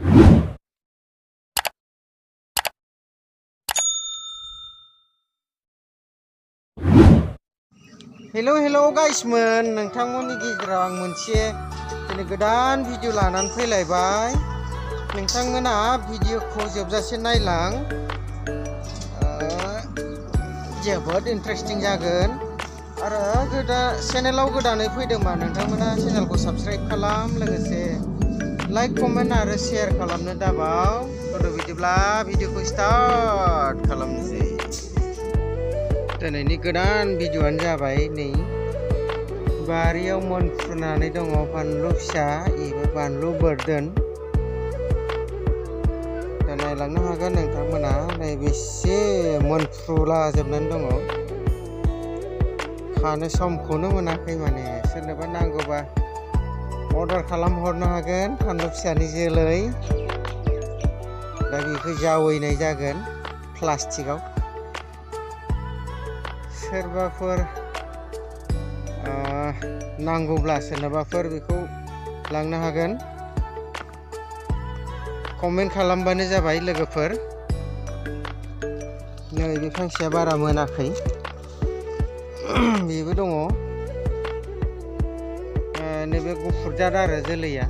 Hello गाइसमोन, नोंथांमोननि गेजेराव आं मोनसे दिनै गोदान भिडिअ लानानै फैलायबाय। नोंथांमोना भिडिअखौ जोबजासे नायलां, जोबोद इन्टारेस्टिं जागोन। आरो चेनेलाव गोदानै फैदोंबा नोंथांमोना चेनेलखौ साबस्क्राइब खालाम, लोगोसे लाइक कमेन्ट आरो शेयार खालामनो दाबाव। बिदिब्ला भिडिअखौ स्टार्ट खालामनोसै। दिनैनि गोदान भिडिअआनो जाबाय नै बारियाव मोनफ्रुनानै दङ बानलु फिसा एबा बानलु बोरदोन। दा नायलांनो हागोन नोंथांमोना, बेसे मोनफ्रुलाजोबनानै दङ। खानो समखौनो मोनाखै, माने सोरनोबा नांगौबा अर्डार खालामहरनो हागोन बानलु फिसानि जोलै। दा बेखौ जावैनाय जागोन प्लास्टिकआव। सोरबाफोर नांगौब्ला सोरनोबाफोर बेखौ लांनो हागोन। कमेन्ट खालामबानो जाबाय लोगोफोर। नैबे फांसेया बारा मोनाखै, बेबो दङ। नैबे गुफुर जाद आरो जोलैया,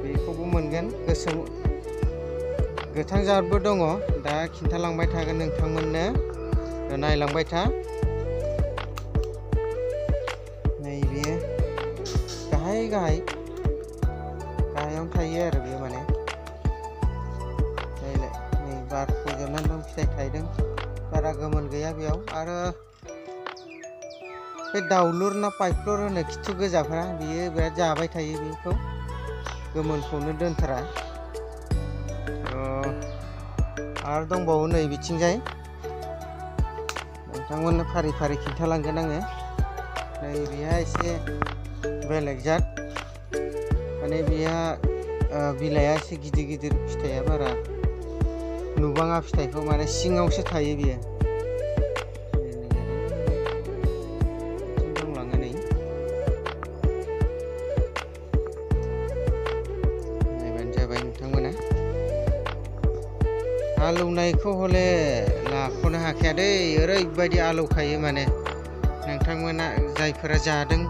बेखौबो मोनगोन। गोथां जादबो दङ। दा खिन्थालांबाय थागोन नोंथांमोननो, नायलांबाय था। नैबे गाहायावनो थायो आरो बे, माने नै बार फैजोबनानै दं, फिथाइ थाइदों। बारा गोमोन गैया बेयाव। आरो बे दाउलुर ना पाइपलुर होनो खिथु गोजाफ्रा, बियो बिराद जाबाय थायो बेखौ, गोमोनखौनो दोनथारा। आरो दंबावो नै बिथिंजाय, नोंथांमोननो फारि फारि खिन्थालांगोन आङो। नै बेहा एसे बेलेग जात, माने बेहा बिलाइया एसे गिदिर गिदिर, फिथाइया बारा नुबाङा फिथाइखौ, माने सिङावसो थायो बियो। दंलाङो नै, नायबानो जाबाय नोंथांमोना। आलौनायखौ हले लाख'नो हाखाया दै, ओरैबायदि आलौखायो। माने नोंथांमोना जायफोरा जादों,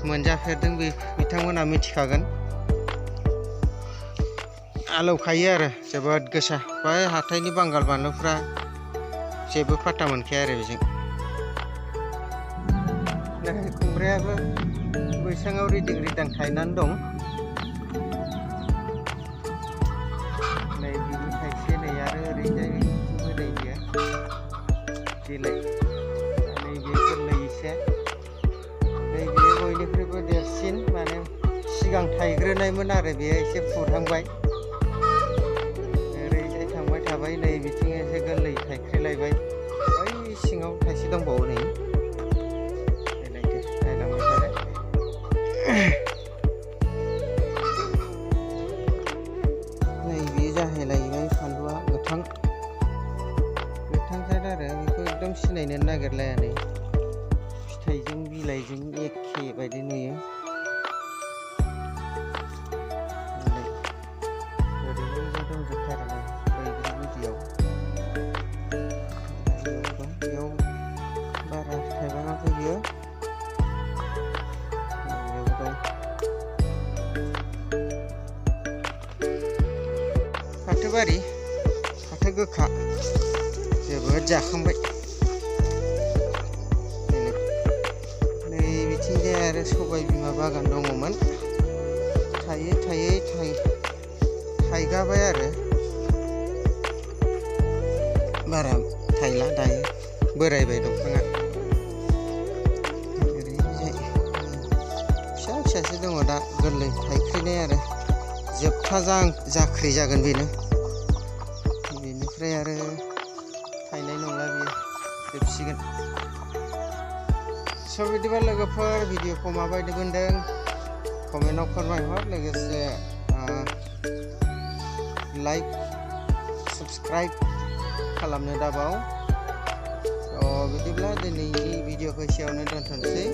मोनजाफेरदों, बिथांमोना मिथिखागोन। आलौखायो आरो जोबोद गोसा। बै हाथायनि बांगाल बानलुफ्रा जेबो फात्ता मोनखाया आरो बेजों। खुमब्रायाबो बैसाङाव रिदिं रिदां थायनानै दं। नै बिनि थाइसे, नै आरो ओरैजाय नै बियो बिलाइ, नैबे गोरलै एसे। नै बेयो बयनिख्रुइबो देरसिन, माने सिगां थाइग्रोनायमोन आरो बेयो एसे फुरहांबाय। ओरैजाय थांबाय थाबाय, नै बिथिं एसे गोरलै थाइख्रिलायबाय। बै सिङाव थाइसे दंबावो नै, नायलांबाय थादो। नै बेयो जाहैलायबाय फानलुआ गोथां जाद आरो बेखौ एकदम सिनायनो नागिरलाया। नै फिथाइजों बिलाइजों एखे बायदि नुयो। ओरैनो दंजोबथारो नै बैग्रि गुदियाव, बेयाव बारा थाइबाङाखै बियो। बेयाव दं फाथो बारि, फाथो गोखा, जोबोद जाखांबाय। नै बिथिंजाय आरो सबाय बिमा बागान दङमोन, थाइगाबाय आरो बारा थाइला दायो, बोरायबाय दंफाङा। ओरैजाय फिसा फिसासो दङ दा, गोरलै थाइख्रिनाय आरो जोबथा जाख्रि जागोन बेनो। बेनिफ्राय आरो थायनाय नंला, बियो जोबसिगोन। स' बिदिबा लोगोफोर, भिडिअखौ माबायदि मोनदों कमेन्टआव फोरमायहर। लोगोसे लाइक साबस्क्राइब खालामनो दाबाव। बिदिब्ला दिनैनि भिडिअखौ एसेयावनो दोनथ'नोसै।